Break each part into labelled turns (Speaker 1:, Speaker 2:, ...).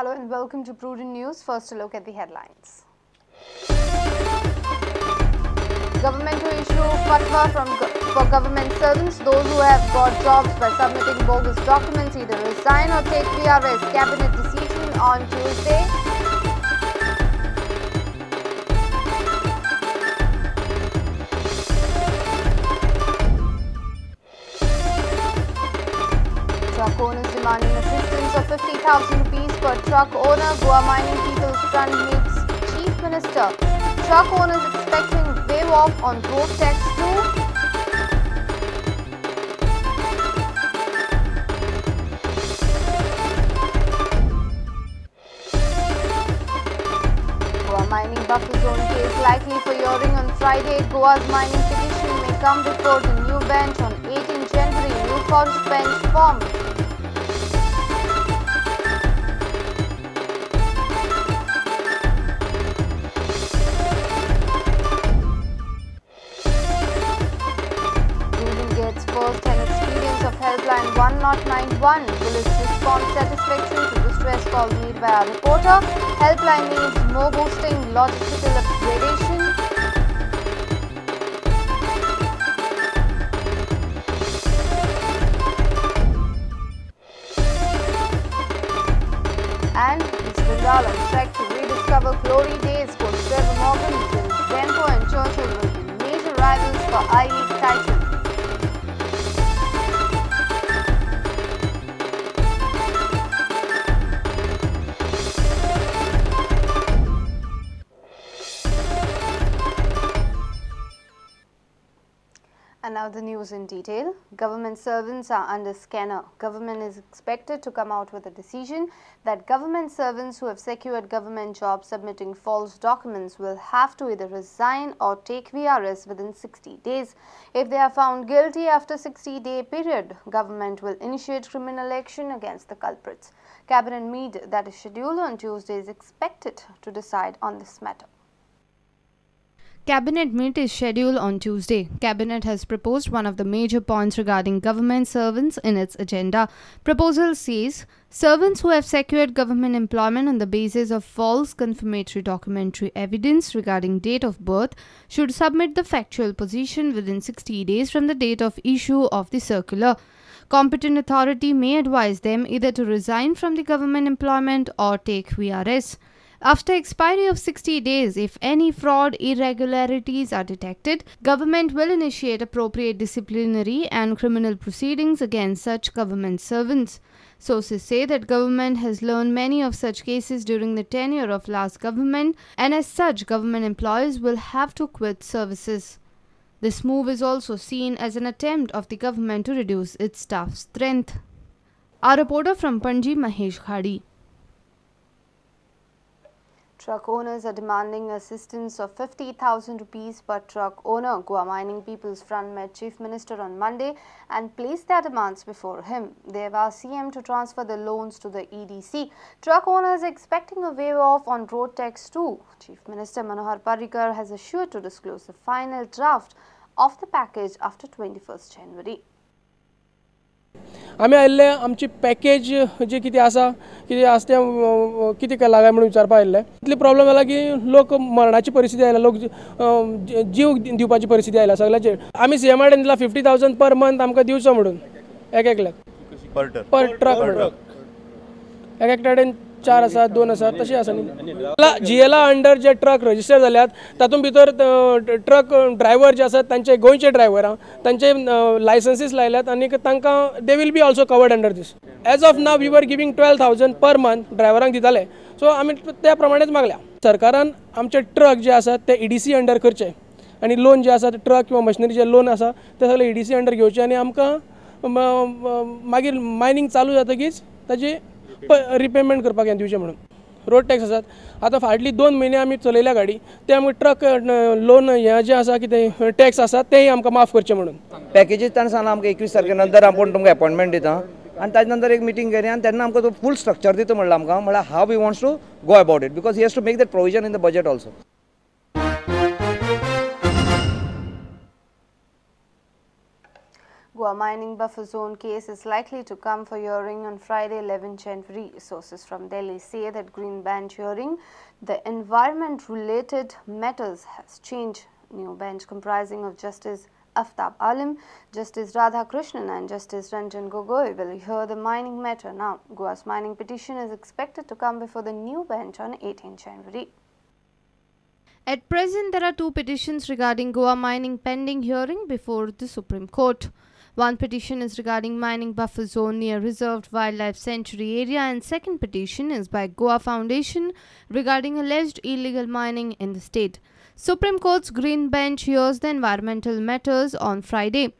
Speaker 1: Hello and welcome to Prudent News. First, a look at the headlines. Government to issue fatwa for government servants. Those who have got jobs by submitting bogus documents either resign or take VRS. Cabinet decision on Tuesday. Truck owners demanding assistance of 50,000 rupees per truck owner. Goa Mining People's Front meets Chief Minister. Truck owners expecting wave off on road tax too. Goa mining buffer zone case likely for hearing on Friday. Goa's mining petition may come before the new bench on 18 January. New forest bench formed. First-hand experience of helpline 1091. Police response satisfactory to distress call made by our reporter. Helpline needs more boosting, logistical upgradation. And East Bengal on track to rediscover glory days. Coach Trevor Morgan feels Dempo and Churchill will be major rivals for I-League title. And now the news in detail. Government servants are under scanner. Government is expected to come out with a decision that government servants who have secured government jobs submitting false documents will have to either resign or take VRS within 60 days. If they are found guilty after 60-day period, government will initiate criminal action against the culprits. Cabinet meet that is scheduled on Tuesday is expected to decide on this matter. Cabinet meet is scheduled on Tuesday. Cabinet has proposed one of the major points regarding government servants in its agenda. Proposal says servants who have secured government employment on the basis of false confirmatory documentary evidence regarding date of birth should submit the factual position within 60 days from the date of issue of the circular. Competent authority may advise them either to resign from the government employment or take VRS. After expiry of 60 days, if any fraud irregularities are detected, government will initiate appropriate disciplinary and criminal proceedings against such government servants. Sources say that government has learned many of such cases during the tenure of last government, and as such, government employees will have to quit services. This move is also seen as an attempt of the government to reduce its staff strength. Our reporter from Panji, Mahesh Khadi. Truck owners are demanding assistance of 50,000 rupees per truck owner. Goa Mining People's Front met Chief Minister on Monday and placed their demands before him. They have asked CM to transfer the loans to the EDC. Truck owners are expecting a waive off on road tax too. Chief Minister Manohar Parrikar has assured to disclose the final draft of the package after 21st January.
Speaker 2: आमी आयिल्ले आमची package जी कितें आसा कितें आसा तें कितें केलां काय म्हणून विचारपाक आयिल्ले. इतली प्रॉब्लम जाला की लोक मरणाची परिस्थिती आयल्या, लोक जीव दिवपाची परिस्थिती आयल्या सगळ्याचेर. आमी सीएमा कडेन दिला 50,000 पर मंथ आमकां दिवचो म्हणून एक एकल्याक पर ट्रक म्हणून. एक एकल्या कडेन 4 आसा 2 आसा तशें आसा न्ही. जीएला अंडर जे ट्रक रजिस्टर जाल्यात तातूंत भितर ट्रक ड्रायव्हर जे आसात तांचे गोंयचे ड्रायव्हर आहा तांचे लायसन्सीस लायल्यात आनी तांकां they will be also covered under this. As of now we were giving 12,000 per month ड्रायव्हरांक दिताले, सो आमी त्या प्रमाणेच मागल्या. सरकारान आमचे ट्रक जे आसात ते ईडीसी अंडर करचे आनी लोन जे आसा ट्रक किंवा मशिनरी जे लोन आसा ते सगळे ईडीसी अंडर घेवचे आनी आमकां मागीर मायनींग चालू जातकीच ताजी रिपेमेंट करपाक हें दिवचें म्हणून. रोड टॅक्स आसात आतां फाटली 2 म्हयने आमी चलयल्या गाडी ते आमकां ट्रक लोन हें जें आसा कितें टॅक्स आसा तेंय आमकां माफ करचें म्हणून.
Speaker 3: पॅकेजीस ताणें सांगलां आमकां 21 तारखे नंतर आपूण तुमकां एपॉयंटमेंट दिता आनी ताजे नंतर एक मिटींग करी आनी तेन्ना आमकां तो फूल स्ट्रक्चर दिता म्हणलां आमकां, म्हणल्यार how we wants to go about it because he has to make that provision in the budget also.
Speaker 1: Goa mining buffer zone case is likely to come for hearing on Friday, 11 January. Sources from Delhi say that Green Bench hearing the environment related matters has changed. New bench comprising of Justice Aftab Alim, Justice Radha Krishnan and Justice Ranjan Gogoi will hear the mining matter now. Goa's mining petition is expected to come before the new bench on 18 January. At present, there are two petitions regarding Goa mining pending hearing before the Supreme Court. One petition is regarding mining buffer zone near reserved wildlife sanctuary area, and second petition is by Goa Foundation regarding alleged illegal mining in the state. Supreme Court's Green Bench hears the environmental matters on Friday.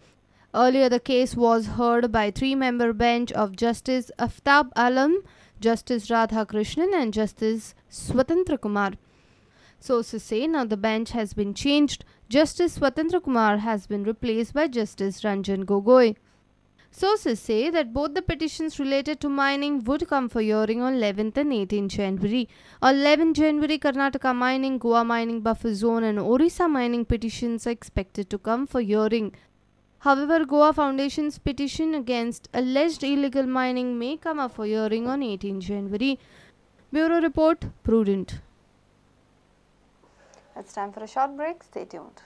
Speaker 1: Earlier, the case was heard by three-member bench of Justice Aftab Alam, Justice Radha Krishnan and Justice Swatantra Kumar. Sources say now the bench has been changed. Justice Swatantra Kumar has been replaced by Justice Ranjan Gogoi. Sources say that both the petitions related to mining would come for hearing on 11th and 18th January. On 11 January, Karnataka mining, Goa mining buffer zone and Orissa mining petitions are expected to come for hearing. However, Goa Foundation's petition against alleged illegal mining may come up for hearing on 18 January. Bureau Report, Prudent. It's time for a short break. Stay tuned.